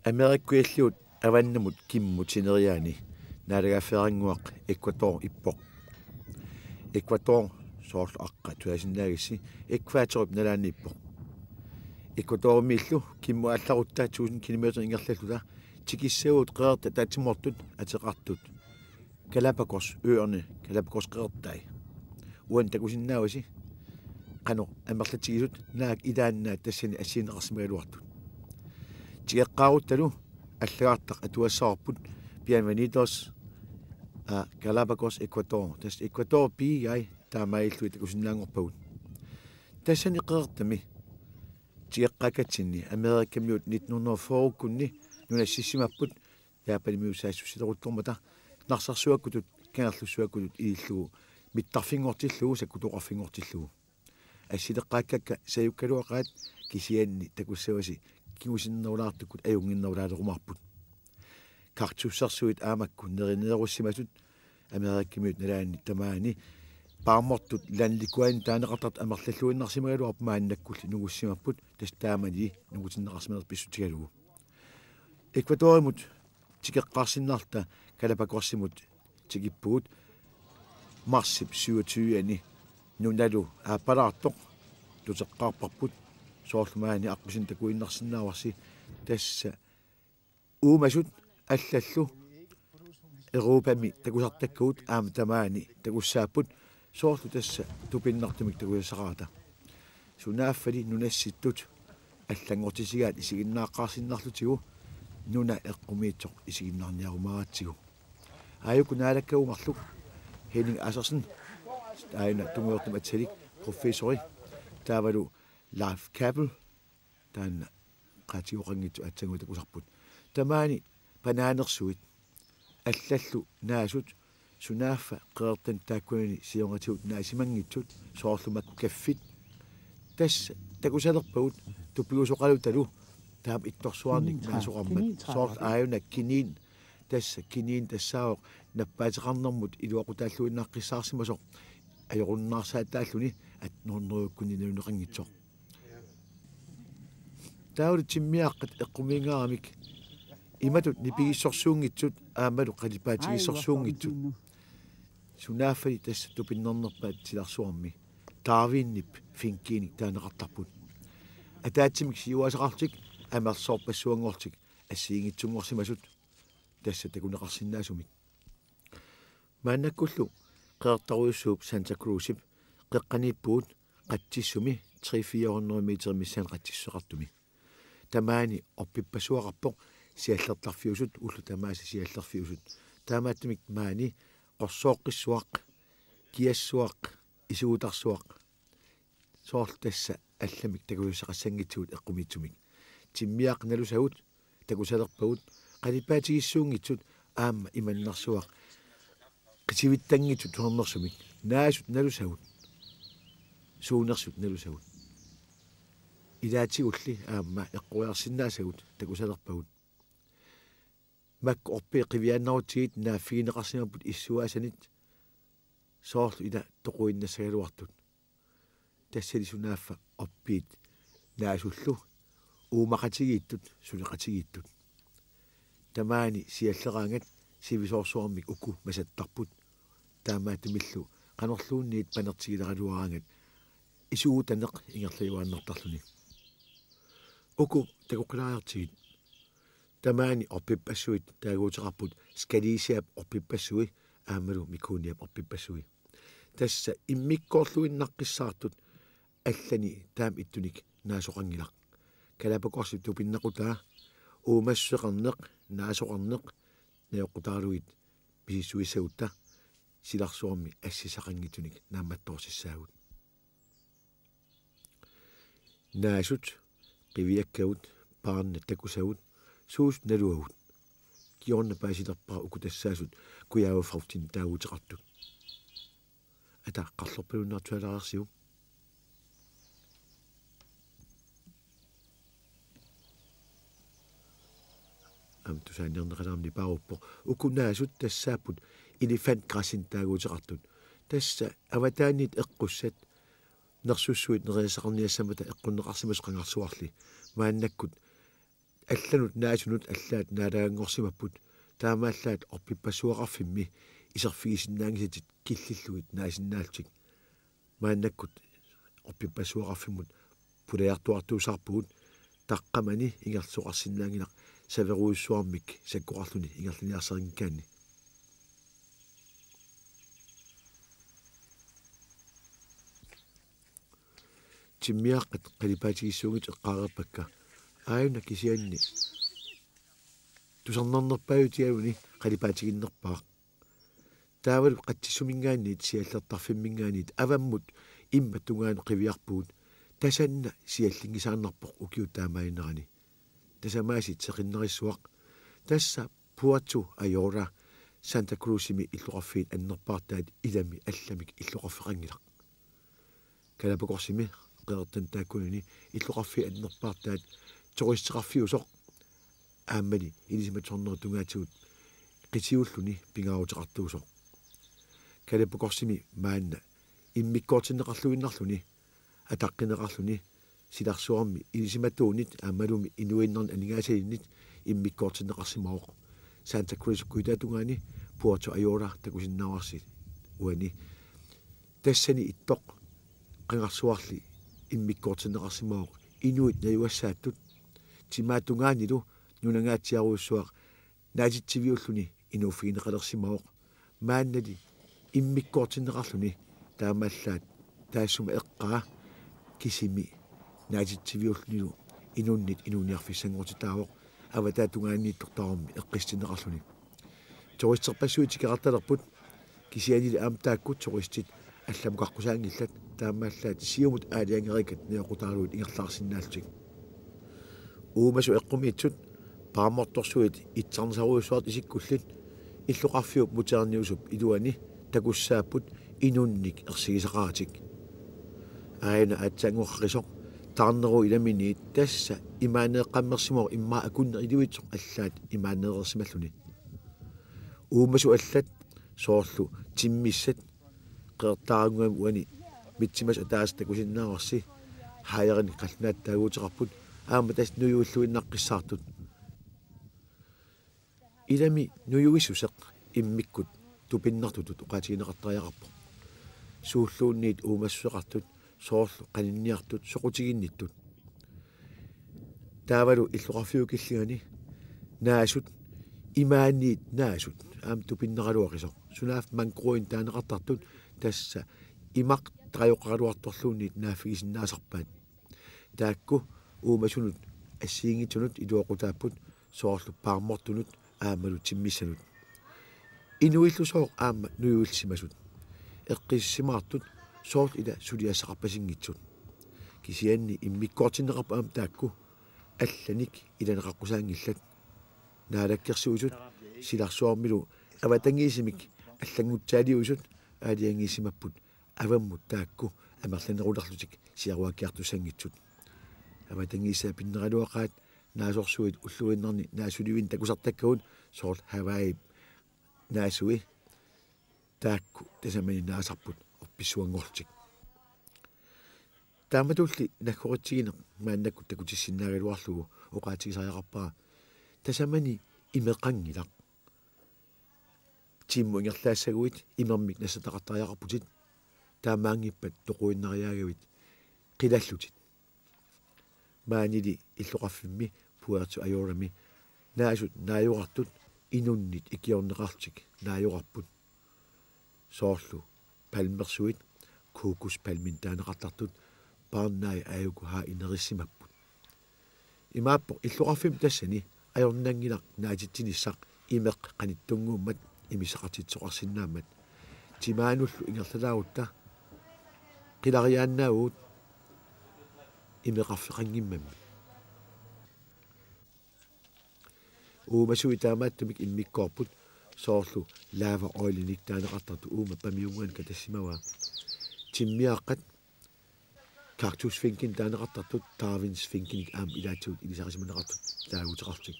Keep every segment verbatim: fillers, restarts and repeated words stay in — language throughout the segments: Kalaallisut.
Amerikkuilliut avannamut kimmut sineriaani naalagaaffiarannguaq Ecuador ippoq. Ecuador soorlu aqqa tusaasinnaagissi ekvatorip nalaani ippoq. Ecuadorimiillu kimmut aallarutta tusind kilometer ingerlalluta tikissagut qeqertat ataatsimoortut ateqartut Galapagos, øerne Galapagos qeqertai. Uani takusinnaavasi qanoq amerlatigisut naak ilaannaat tassani assigineqarsimagaluartut. Tikeqqaaruttalu allagartaq atugassavarput Bienvenidos a Galapagos, Ecuador. Tassa Ecuador pigai taamaalillugit takusinnaanngorpagut. Tassani qeqertami tikeqqaakkatsinni Amerikamiut nitten hundrede og fyrrekkunni nunassissimapput Japanimiut saassussileruttormata narsarsuakkutut kangerlussuakkutut ilillugu mittarfinngortillugu sakkutoqarfinngortillugu. Assileqqaakkakka sajukkaluaqaat kisianni takussavasi kingusinnerulaartukkut ajunnginnerulaalerumaarput. Kaktussersuit aamakku nerineerussimasut Amerikamiut nalaanni tamaani paarmortut landlikuani taaneqartartut amerlalluinnarsimagaluarput maannakkulli nungussimapput tassa taamani nungutinneqarsimaneq pissutigalugu. Ecuadorimut tikeqqaarsinnarluta Galapagosimut tikippugut marsip syvogtyve-ani nunalu aappalaartoq tuteqqaarparput soorlu maani aqqusineq takuinnarsinnaavarsi tassa uumasut allallu Europami takusartakkagut aamma tamaani takussaapput soorlu tassa tupinnartumik takusassaqarata. Sunaaffali nunassittut allanngortisigaat isiginnaaqqaarsinnarlutigu nuna eqqumiitsoq isiginnaarniarumaaratsigu. Aajuku naalakkagut marluk Henning Assersen aajuna tungujortumik atsalik professori taavalu Leif Kappel taanna qaatigoqanngitsoq aatsaannguaq takusarput. Tamaani banaanersuit allallu naasut sunaaffa qeqertanit taakkunani siornatigut naasimanngitsut soorlu makku kaffit. Tassa takusalerpagut tupigusoqalutalu taama ittorsuarnik naasoqarmat soorlu aajuna kinin tassa kinin tassaavoq nappaateqarnermut iluaqutaalluinnaqqissaarsimasoq ajorunnaarsaataalluni attenhundredekkunni nalunneqanngitsoq. Taavalu timmiaqqat eqqumiinngaramik imatut nipigissorsuunngitsut aammalu qalipaatigissorsuunngitsut. Sunaaffali tassa tupinnernerpaat silarsuarmi Darwinip finkiinik taaneqartarput. Ataatsimik siuaasaqarlutik amerlasoorpassuanngorlutik assigiinngitsunngorsimasut tassa takuneqarsinnaasumik. Maannakkullu qeqertarujussuup Santa Cruzip qeqqaniippugut qatsissumi tre fire hundrede meter missaani qatsissuseqartumi. Tamaani orpippassuaqarpoq siallertarfiusut ullut tamaasa siallerfiusut. Taamaattumik maani qorsooqqissuaq, kiassuaq, isuutarsuaq. Soorlu tassa allamik takusassaqassanngitsugut eqqumiitsumik. Timmiaqqat nalusagut takusalerpagut qalipaatigissuunngitsut aamma imannarsuaq qisivittanngitsut tusarnersumik naasut nalusagut suunersut nalusagut. Ilaatigulli aamma eqqoriarsinnaasagut takusalerpagut. Makku orpiit qiviaannarutsigit naaffigineqarsimapput issuaasanit soorlu ila toquinnassagaluartut. Tassali sunaaffa orpiit naasullu uumaqatigiittut suleqatigiittut. Tamaani sialleraangat sivisoorsuarmik uku masattarput. Taamaattumillu qanorluunniit panertigileraluaraangat isuutaneq ingerlajuaannartarluni. Uku takoqqilaariartigit. Tamaani orpippassuit taaguuteqarput Scalisiap orpippassui aammalu Mikuniap orpippassui. Tassa immikkoorluinnaqqissaartut allani taama ittunik naasoqanngilaq. Galapagosip tupinnaqutaa uumassuseqarneq, naasoqarneq najoqqutaralugit misissuissagutta silarsuarmi assisaqanngitsunik naammattoorsissaagut. Naasut qiviakkagut, paarnat takusagut, suusut naluagut. Kingorna paasilerpara uku tassaasut Kujavefrugtinik taaguuteqartut. Ata qarlorpalunnaartualaarsiuk. Aamma tusaaniarneqalaarami nipaaruppoq. Uku naasut tassaapput elefantgræsinik taaguuteqartut. Tassa avataaniit eqqussat nersussuit nerisassaqarniassammata eqqunneqarsimasut qangarsuarli. Maannakkut allanut naasunut allaat naalaganngorsimapput, taamaallaat orpippassuaqarfimmi iserfigisinnaanngisatit killillugit naasinnaallutik. Maannakkut orpippassuaqarfimmut pulajartuartuusaarpugut, taqqamani ingerlasoqarsinnaanngilaq saverujussuarmik sakkoqarluni ingerlaniarsarinngikkaanni. Timmiaqqat qalipaatigissuunngitsut eqqaareerpakka. Aajuna kisianni tusarnarnerpaajutigaluni qalipaatiginnerpaaq. Taavalu qatsissuminngaanniit siallertarfimminngaanniit avammut immat tungaanut qiviarpugut. Tasanna siallinngisaannarpoq ukiut taamaaginnarani. Tasamaasiit seqinnerissuaq. Tassa Puerto Ayora, Santa Cruzimi illoqarfiit annerpaartaat ilami allamik illoqarfeqanngilaq. Galapagosimi qeqertanit taakkunani illoqarfiit annerpaartaat turisteqarfiusoq aammali ilisimatusarnerup tungaatigut qitiulluni pingaaruteqartuusoq. Galapagosimi maanna immikkoortinneqarluinnarluni, ataqqineqarluni, silarsuarmi ilisimatuunit aammalumi inuinnarni aningaasalinnit immikkoortinneqarsimavoq. Santa Cruz kujataatungaani Puerto Ayora takusinnaavarsi uani. Tassani ittoq qangarsuarli immikkoortinneqarsimavoq inuit najugassaattut. Timaatungaanilu nunangaatsiarujussuaq naatitsiviulluni inuuffigineqalersimavoq. Maannali immikkoortinneqarluni taamaallaat taassuma eqqaa kisimi naatitsiviullunilu inunnit inuuniarfissanngortitaavoq, avataatungaaniittoq tamarmi eqqissitsinneqarluni. Turisterpassuit tikeqartalerput, kisiannili aamma taakku turistit allamukaqqusaanngillat, taamaallaat siumut aalajangereeqqat neoqutaaluit ingerlaarsinnaallutik. Uumasut eqqumiitsut paarmortorsuit itsarnisarujussuartut isikkullit illoqarfiup muterniusup iluani takussaapput inunnik ersigisaqaratik. Aajuna aatsaannguaq qaqisoq taarnerup ilaminiit tassa imaanneeqqammersimavoq, immaqa akunneq ilivitsoq allaat imaanneereersimalluni. Uumasut allat soorlu timmissat qeqertaarannguamik uani Mitsimasoq ataaseq takusinnaavarsi, hejrenik qallunaatut taaguuteqarput aamma tassa nujuilluinnaqqissaartut. Ilami nujuissuseq immikkut tupinnartutut oqaatigineqartariaqarpoq. Suulluunniit uumassuseqartut soorlu qaninniartut soqutiginnittut. Taavalu illoqarfiup killingani naasut, imaaniit naasut, aamma tupinnaraluaqisoq. Sunaaffa mangrovinik taaneqartartut tassa imaq taajoqqaraluartorluunniit naaffigisinnaasarpaat. Taakku uumasunut assigiinngitsunut iluaqutaapput soorlu paarmortunut aammalu timmissanut. Inuillusooq aamma nujuilsimasut. Eqqissisimaartut soorlu ila suliassaqarpasinngitsut. Kisianni immikkoortinneqarput aamma taakku allanik ilaneqaqqusaanngillat. Naalakkersuisut silarsuarmilu avatangiisimik allanngutsaaliuisut aalajangiisimapput avammut taakku amerlanerulerlutik siaruakkiartussanngitsut. Avatangiisaat pinneraluaqaat naasorsuit ulluinnarni naasulivinnik takusartakkagut soorlu Hawaiip naasui taakku tasamani naasarput orpissuanngorlutik. Taamatulli naggoritsigineq maannakkut takutissinnaagaluarlugu oqaatigisariaqarpara tasamani imeqanngilaq. Tiimmut ingerlaassaguit imermik nassataqartariaqarputit, taamaanngippat toquinnariaagavit qilallutit. Maanili illoqarfimmi Puerto Ayora-mi naasut naajorartut inunnit ikiorneqarlutik naajorarput. Soorlu palmersuit kokospalminik taaneqartartut paarnaai aajuku haa inerissimapput. Imaappoq illoqarfimmi tassani ajornanngilaq naatitsinissaq imeq qanittunnguummat imissaqartitsisoqarsinnaammat. Timaanullu ingerlalaarutta qilariaannaavugut imeqarfeqanngimmammi. Uumasui taamaattumik immikkoorput soorlu lava oilinik taaneqartartut uuma pamiunnguanik katassimavaa. Timmiaqqat kaktusfinkinik taaneqartartut Darwins finkinik aamma ilaatigut ilisarisimaneqartut taaguuteqarlutik.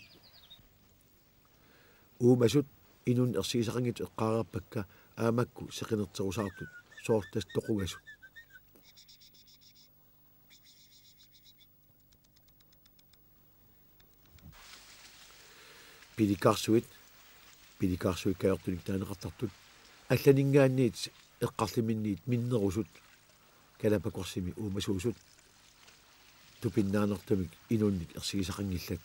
Uumasut inunnit ersigisaqanngitsut eqqaareerpakka aamakku seqinerterusaartut soorlu tassa toqungasut. Pilikarsuit, pilikarsuit kajortunik taaneqartartut, allaninngaanniit eqqarliminniit minnerusut, Galapagosimi uumasuusut, tupinnaannartumik inunnik ersigisaqanngillat.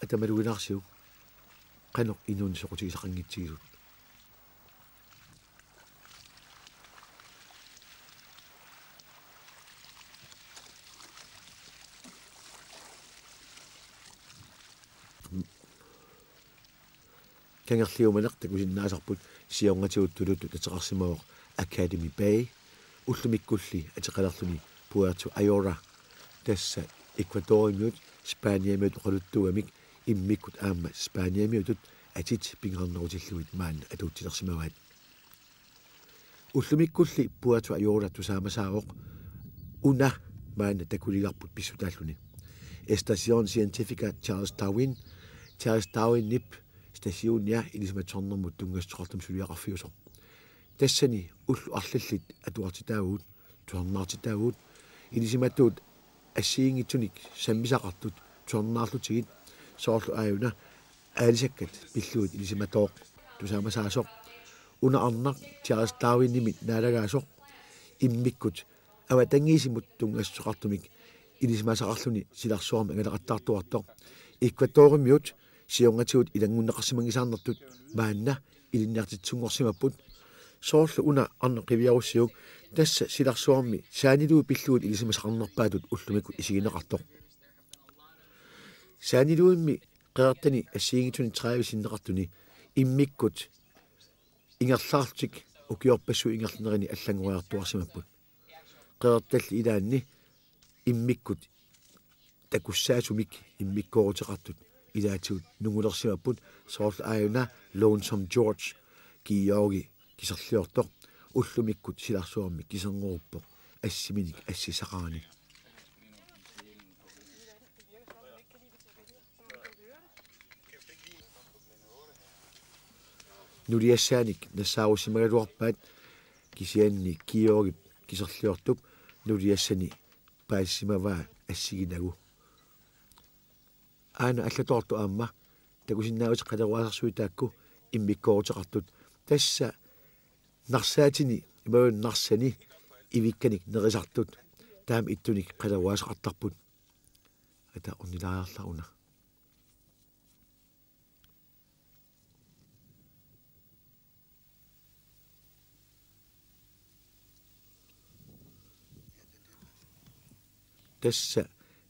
Atamaluinaarsiuk, qanoq inunnik soqutigisaqanngitsigisut. Kangerliumaneq takusinnaasarput siornatigut tuluttut ateqarsimavoq Academy Bay, ullumikkulli ateqalerluni Puerto Ayora, tassa Ecuadorimiut Spaniamiut oqaluttuugamik, immikkut aamma Spaniamiutut atit pingaarnerutillugit maanna atuutsilersimavaat. Ullumikkulli Puerto Ayora tusaamasaavoq, una maanna takuligarput pissutaalluni. Estación Científica Charles Darwin, Charles Darwinip stationia ilisimatusarnermut tunngassuteqartumik suliaqarfiusoq. Tassani ullut arlallit atuartitaavugut, tusarnaartitaavugut, ilisimatuut assigiinngitsunik sammisaqartut tusarnaarlutigit, soorlu aajuna aalisakkat pillugit ilisimatooq tusaamasaasoq. Una arnaq Charles Darwinimit naalagaasoq immikkut avatangiisimut tunngassuteqartumik ilisimasaqarluni silarsuarmi angalaqattaartuartoq. Ecuadorimiut siornatigut ilanngunneqarsimanngisaannartut maanna ilinniartitsisunngorsimapput. Soorlu una arnaq qiviarussiuk, tassa silarsuarmi saaniluit pillugit ilisimasaqarnerpaatut ullumikkut isigineqartoq. Saaniluimmi qeqertani assigiinngitsuni tredive sinneqartuni immikkut ingerlaarlutik ukiorpassuit ingerlanerini allanngoriartuaarsimapput. Qeqertalli ilaanni immikkut takussaasumik immikkooruteqartut ilaatigut nungulersimapput, soorlu aajuna Lonesome George, Georgi kiserliortoq, ullumikkut silarsuarmi kiserngooruppoq assiminik assissaqarani. Nuliassaanik nassaarusimagaluarpaat, kisianni Georgip kiserliortup nuliassani paasisimavaa assiginagu. Aana allatoortoq aamma takusinnaavutit qaleruaasarsuit taakku immikkooruteqartut. Tassa narsaatini, imaluunniit narsani ivikkanik nerisartut, taama ittunik qaleruaasaqartarput. Ata ornilaariarlara una. Tassa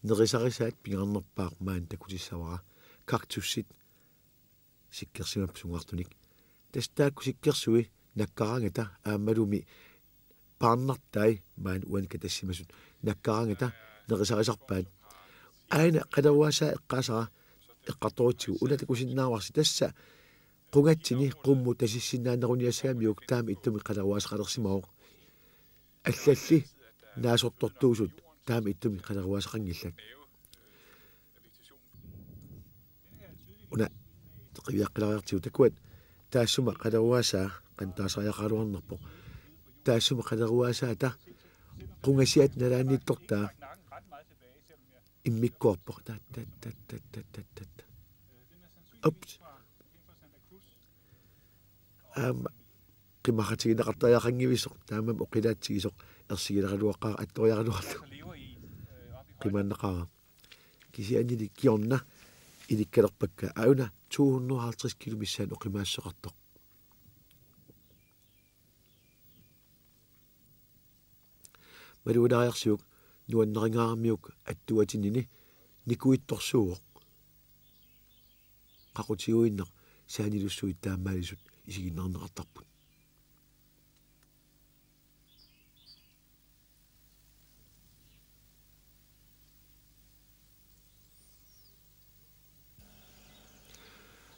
nerisarisaat pingaarnerpaaq maani takutissavara. Kaktussit sikkersimapput sungaartunik. Tassa taakku sikkersui nakkaraangata aammalumi paarnartai maani uani katassimasut nakkaraangata nerisarisarpaat. Aana qaleruaasaa eqqaasara eqqartorutsigu una takusinnaavarsi, tassa qungatsini qummut tasissinnaanneruniassagamiuk taama ittumik qaleruaasaqalersimavoq. Allalli naasortortuusut taama ittumik qaleruaasaqanngillat. Una qiviaqqilaariartigu takuat taassuma qaleruaasaa qanoq taasariaqaraluarnerpoq. Taassuma qaleruaasaata qungasiata nalaaniittortaa immikkoorpoq. Tat, tat, tat. Ups. Aamma qimaqatigineqartariaqanngivisoq, taamaammat oqilaatsigisoq ersigileraluaqaaq attoriaraluarlugu. Qimaannaqaaq. Kisiannili kingorna ilikkalerpakka, aajuna to hundrede og halvtreds kilo missaani oqimaassuseqartoq. Malugilaariarsiuk, nuannarigaaramiuk attuatinini nikuittorsuuvoq. Qaqutiguinnaq saanilussuit taamaalisut isiginnaarneqartarput.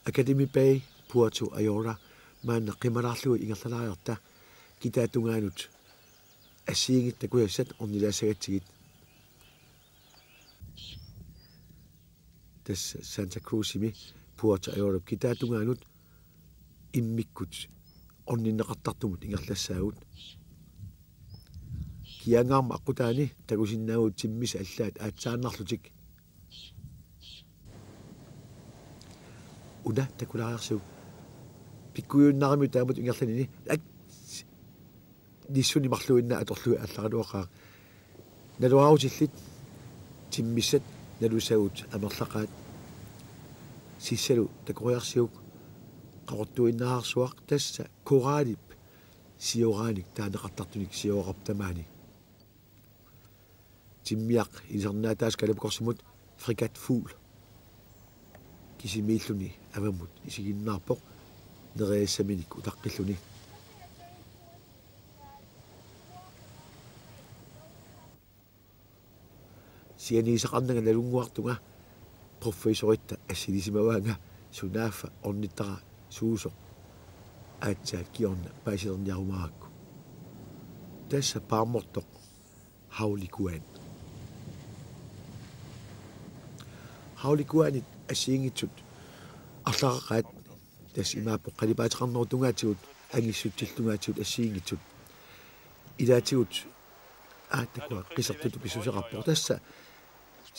Academy Bay, Puerto Ayora, maanna qimalaarlugu ingerlalaariarta, kitaa tungaanut assigiinngitsut takusassat ornilaassagatsigit. Tassa Santa Cruzimi Puerto Ayora kitaa tungaanut immikkut orninneqartartumut ingerlassaagut. Iangaarma aqqutaani takusinnaavugut timmissat allaat aatsaannarlutik. Una takulaariarsiuk. Pikkujunnarami taamatut ingerlanini. Aa! Nissuni marluinnaq atorlugit aallaraluaqaaq. Naluaarutillit timmissat nalusagut amerlaqaat. Sissalu takoriarsiuk. Qaqortuinnarsuaq tassa korallip sioraanik taaneqartartunik siorarput tamaani. Timmiaq ilisarnaataasoq Galapagosimut Fregat Fugl. Kisimiilluni avammut isiginnaarpoq nerisassaminik utaqqilluni. Sianigisaqarnanga nalunnguartunga professoritta assilisimavaanga sunaaffa ornittara suusoq aatsaat kingorna paasilerniarumaarakku. Tassa paarmortoq Havlikuan. Havlikuanit assigiinngitsut arlaqaqaat, tassa imaappoq qalipaateqarnerup tungaatigut angissutsillu tungaatigut assigiinngitsut. Ilaatigut aattakkua qisertutut pissuseqarpoq, tassa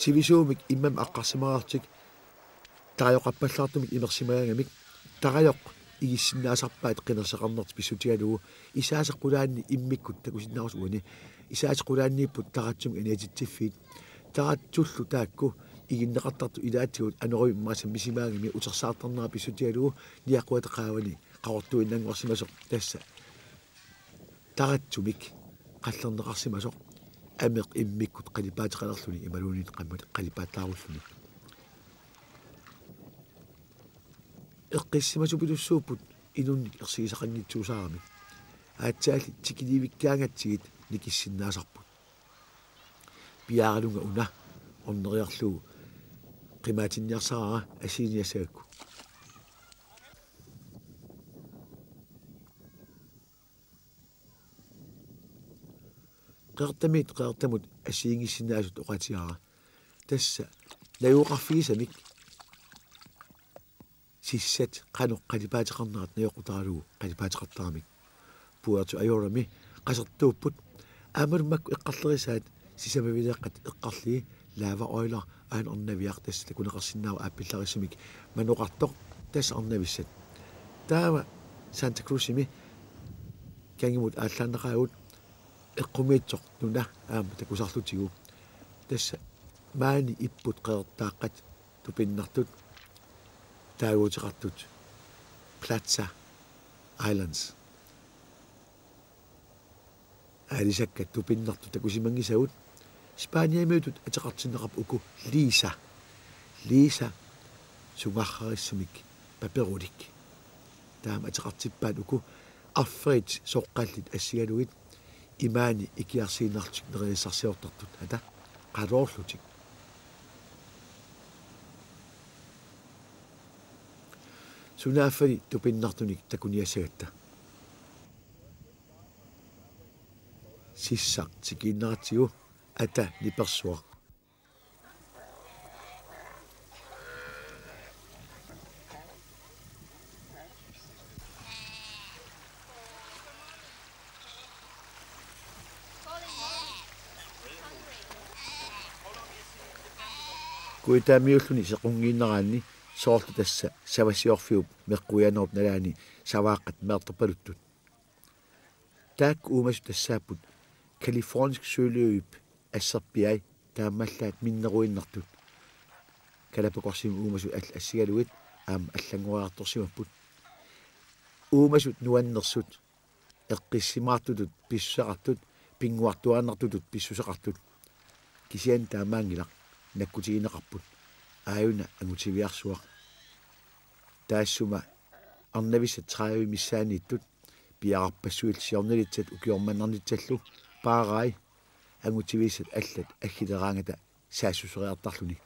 sivisuumik immami aqqarsimareerlutik tarajoqappallaartumik imersimagaangamik, tarajoq igissinnaasarpaat qinerseqarnertik pissutigalugu, isaaseq qulaanni immikkut takusinnaavarsi uani, isaaseq qulaanniipput taratsumik aniatitsiffiit, taratsullu taakku iginneqartartut ilaatigut anorimik immaqa sammisimagami utersaartarnera pissutigalugu niaqquata qaavani qaqortuinnanguarsimasoq tassa taratsumik qallerneqarsimasoq ameq immikkut qalipaateqalerluni imaluunniit qammat qalipaattaarulluni. Eqqissisimasupiluttuupput inunnik ersigisaqanngitsuusaaramik. Aatsaalli tikilivikkaangatsigit nikissinnaasarput. Piaaralunga una orneriarlugu qimaatinniarsaraara assigiinniassagakku. Qeqertamiit qeqertamut assigiinngissinnaasut oqaatigaara. Tassa najugaqarfigisamik sissat qanoq qalipaateqarnerat najoqqutaralugu qalipaateqartaramik. Puerto Ayora-mi qasertuupput. Aammalu makku eqqarlerisaat sisamavileeqqat eqqarlugit Lava Oiler, aana arnaviaq, tassa takuneqarsinnaavoq aappillarissumik manoqartoq, tassa arnavissat. Taava Santa Cruzimi kangimut aallaannaqaagut, eqqumiitsoq nuna aamma takusarlutigu. Tassa maani ipput qeqertaaqqat tupinnartut taaguuteqartut Plaza Islands. Aalisakkat tupinnartut takusimanngisagut. Spaniamiutut ateqartinneqarput uku Lisa. Lisa sungarrarissumik paperulik. Taama ateqartippaat uku arferit soqqallit assigalugit imaani ikiarsiinnarlutik nerisassarsiortartut, ata, qaloorlutik. Sunaaffali tupinnartunik takuniassagatta. Sissaq tikiinnaratsigu, ata nipersuaq. Kuitaamiulluni sequnngiinnaraanni soorlu tassa savassiorfiup meqquianerup nalaani savaaqqat meertorpaluttut. Taakku uumasut tassaapput Californisk Søløvip asserpiai, taamaallaat minneruinnartut. Galapagosimi uumasut allat assigalugit aamma allanngoriartorsimapput. Uumasut nuannersut, eqqissisimaartutut pissuseqartut, pinnguartuaannartutut pissuseqartut. Kisianni taamaanngilaq, nakkutigineqarput. Aajuna angutiviarsuaq. Taassuma arnavissat tredive missaanniittut, piararpassuillu siornalissat ukiormannarnissallu, paarai angutivissat allat aggileraangata saassusseriartarluni.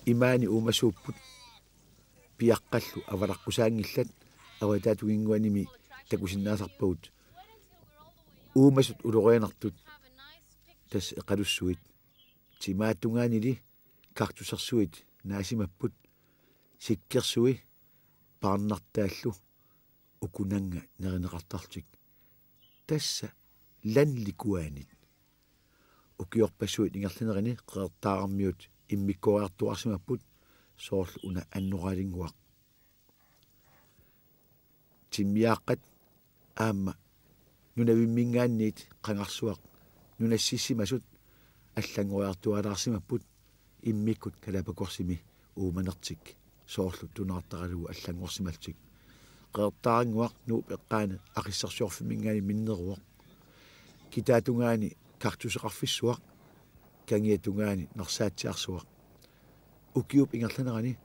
Imaani uumasuupput, piaqqallu avalaqqusaanngillat, Avataatunginnguanimi takusinnaasarpagut uumasut ulorianartut, tassa eqalussuit. Timaatungaanili kaktusersuit naasimapput, sikkersui paarnartaallu ukunannga nerineqartarlutik. Tassa landlikuanit. Ukiorpassuit ingerlanerini qeqertaarmiut immikkooriartuaarsimapput, soorlu una annoralinnguaq. Timmiaaqqat aamma nunavimminngaanniit qangarsuaq nunassissimasut allanngoriartuaalaarsimapput immikkut Galapagosimi uumanertik, soorlu tunaartaralugu allanngorsimallutik. Qeqertaarannguaq Nuup eqqaani Aqissersuarfimminngaanniit minneruvoq. Kitaatungaani kaktuseqarfissuaq, kangiatungaani narsaatsiarsuaq. Ukiup ingerlanerani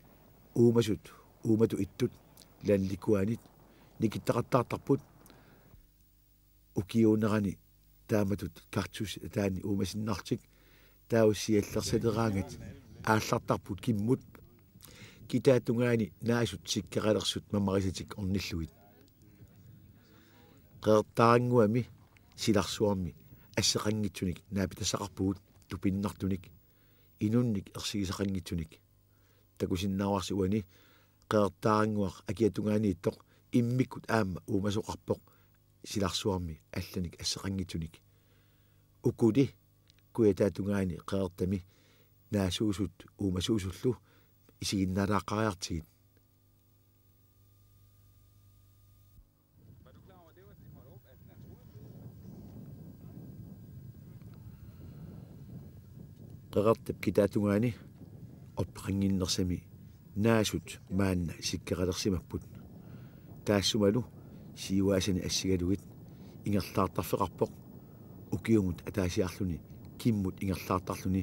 uumasut, uumatut ittut landlikuanit nikittaqattaartarput. Ukiuunerani taamatut kaktusit ataanni uumasinnarlutik, taava siallersaleraangat aallartarput kimmut. Kitaatungaani naasut sikkeralersut mamarisatik ornillugit. Qeqertaarannguami silarsuarmi asseqanngitsunik naapitassaqarpugut, tupinnartunik, inunnik ersigisaqanngitsunik. Takusinnaavarsi uani qeqertaarannguaq akiatungaaniittoq immikkut aamma uumasoqarpoq silarsuarmi allanik asseqanngitsunik. Ukuli kujataatungaani qeqertami naasuusut uumasuusullu isiginnaalaaqqaariartigit. Qeqertap kitaatungaani orpeqannginnersami naasut maanna sikkeqalersimapput. Taassumalu siuaasani assigalugit ingerlaartarfeqarpoq, ukiumut ataasiarluni kimmut ingerlaartarluni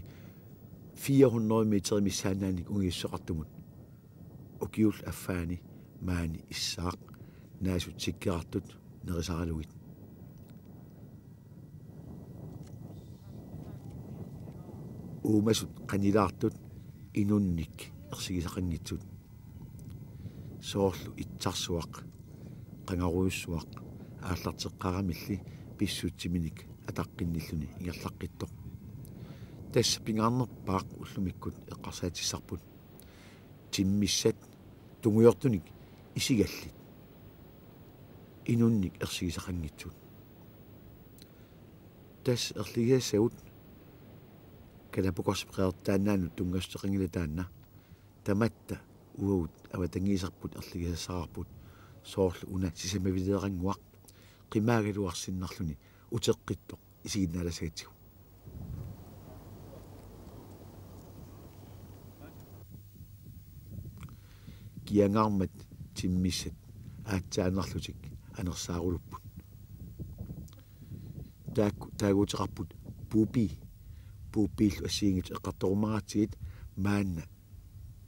fire hundrede meter missaannaannik ungiusseqartumut. Ukiullu affaani maani issaaq naasut sikkerartut nerisaralugit. Uumasut qanilaartut inunnik ersigisaqanngitsut. Soorlu itsarsuaq, qangarujussuaq aallarteqqaaramilli pissutsiminik ataqqinnilluni ingerlaqqittoq. Tassa pingaarnerpaaq ullumikkut eqqarsaatissarput. Timmissat tungujortunik isigallit inunnik ersigisaqanngitsut. Tassa erligisassagut Galapagosip qeqertaannaanut tunngassuteqanngilaq taanna. Tamatta uagut avatangiisarput erligisassaraarput, soorlu una sisamavileerannguaq qimaagaluarsinnarluni uteqqittoq isiginnaalassagatsigu. Kiangaarmat timmissat aatsaannarlutik anersaarulupput. Taakku taaguuteqarput puupi. Puupiillu assigiinngitsut eqqartorumaaratsigit maanna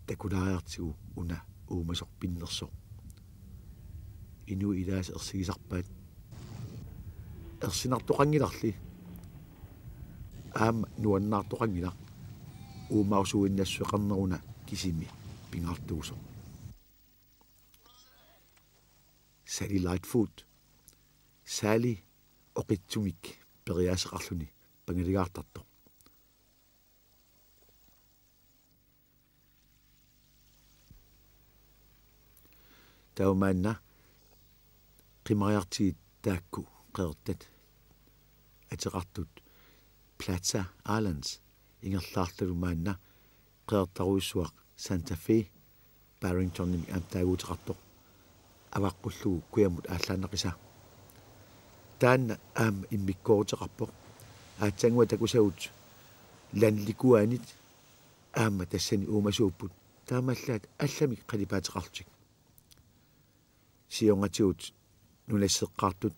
takulaariartigu una uumasoq pinnersoq. Inuit ilaasa ersigisarpaat. Ersinartoqanngilarli. Aamma nuannaartoqanngilaq. Uumaarsuinnassuseqarneruna kisimi pingaartuusoq. Sally Lightfoot. Sally oqitsumik periaaseqarluni pangaligaartartoq. Taava maanna qimariartigit taakku qeqertat ateqartut Plaza Islands ingerlaartalu maanna qeqertarujussuaq Santa Fe Barringtonimik aamma taaguuteqartoq avaqqullugu kujammut aallaannaqisa. Taanna aamma immikkooruteqarpoq. Aatsaannguaq takusagut landlikuanit aamma tassani uumasuupput. Taamaallaat allamik qalipaateqarlutik. Siornatigut nunasseqqaartut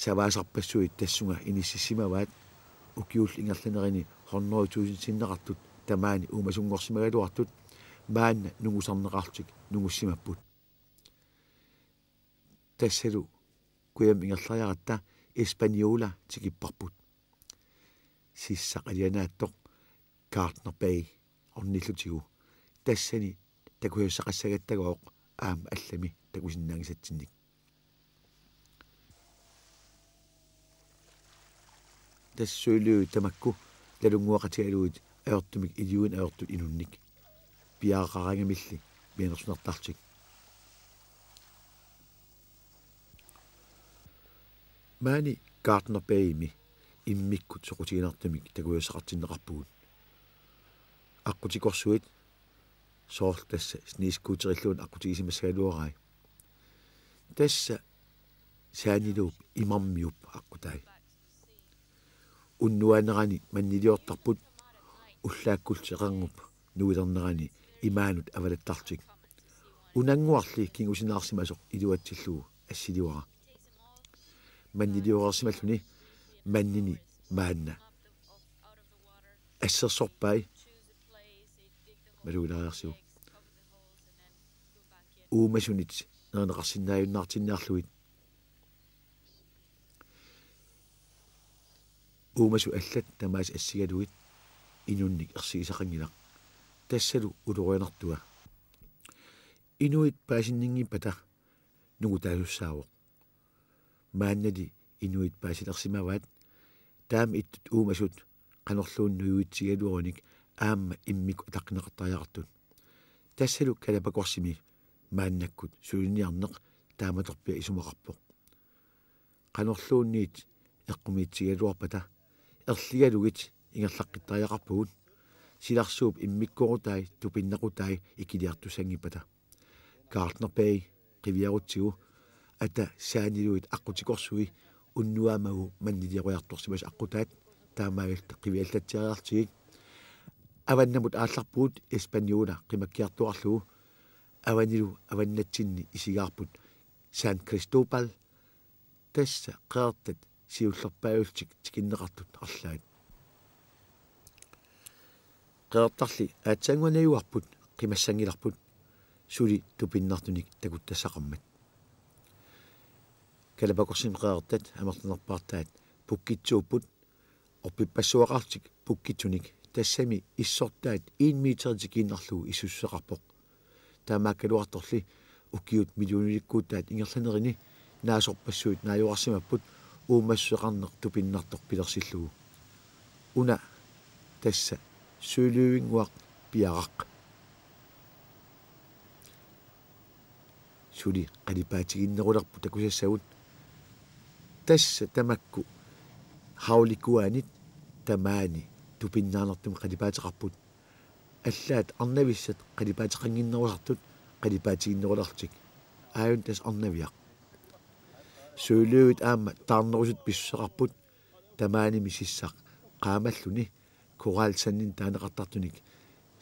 savaasarpassuit tassunga inississimavaat, ukiullu ingerlanerini hundrede tusindsinneqartut tamaani uumasunngorsimagaluartut maanna nungusarneqarlutik nungussimapput. Tassalu kujammut ingerlariaratta Española tikipparput. Sissaq alianaattoq Gardner Bay ornillutigu. Tassani takusassaqassagattagooq aamma allami takusinnaanngisatsinnik. Tassa sølyuit tamakku nalunnguaqatigalugit ajortumik iliuineq ajortut inunnik. Piaraqaraangamilli mianersornartarlutik. Maani Gardner Baymi immikkut soqutiginartumik takusassaqartinneqarpugut. Aqqutikorsuit soorlu tassa snescooterilluunniit aqqutigisimassagaluarai. Tassa Saaniluup imarmiup aqqutai. Unnuaanerani manniliortarput ullaakkullu seqernup nuilernerani imaanut avalattarlutik. Unannguarli kingusinaarsimasoq iluatsillugu assilivara. Mannilioreersimalluni mannini maanna assersorpai. Malugilaariarsiuk. Uumasunit nerineqarsinnaajunnaartinniarlugit. Uumasut allat tamaasa assigalugit inunnik ersigisaqanngilaq. Tassalu ulorianartua. Inuit paasinninngippata nungutaasussaavoq. Maannali inuit paasilersimavaat taama ittut uumasut qanorluunniit nujuitsigigaluarunik aamma immikkut ataqqineqartariaqartut. Tassalu Galapagosimi maannakkut suliniarneq taamatorpiaq isumaqarpoq. Qanorluunniit eqqumiitsigigaluarpata erligalugit ingerlaqqittariaqarpugut, silarsuup immikkoorutaat tupinnaqutai ikiliartussanngippata. Gardner Bay qiviarutsigu ata Saaniluit aqqutikorsui unnuaamagu mannilioriartorsimasut aqqutaat taamaalilluta qiviallatsiariartigik. Avannamut aallarpugut Española qimakkiartuarlugu. Avanilu avannatsinni isigaarput San Cristobal, tassa qeqertat siullerpaajullutik tikinneqartut arlaat. Qeqertarli aatsaannguaq najugarput qimassanngilarput suli tupinnartunik takuttassaqarmat. Galapagosimi qeqertat amerlanerpaartaat pukkitsuupput, orpippassuaqarlutik pukkitsunik tassami issortaat en meter tikiinnarlugu issussuseqarpoq. Taamaakkaluartorli ukiut millionilikkuutaat ingerlanerini naasorpassuit naajorarsimapput uumassuseqarneq tupinnartoq pilersillugu. Una tassa sølyuinnguaq piaraq. Suli qalipaatiginnerulerput takusassagut. Tassa tamakku haulikuaanit tamaani tupinnaanertumik qalipaateqarput. Allaat arnavissat qalipaateqannginnerusartut qalipaatiginnerulerlutik. Aajuna tassa arnaviaq. Sølyuit aamma taarnerusut pissuseqarput tamaanimi sissaq qaamalluni koralsandinik taaneqartartunik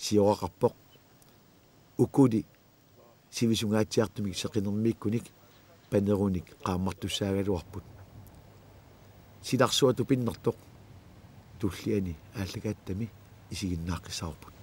sioraqarpoq. Ukuli sivisungaatsiartumik seqinermiikkunik panerunik qaammartussaagaluarput. Silarsuaq tupinnartoq tulliani aallakaattami isiginnaaqqissavarput.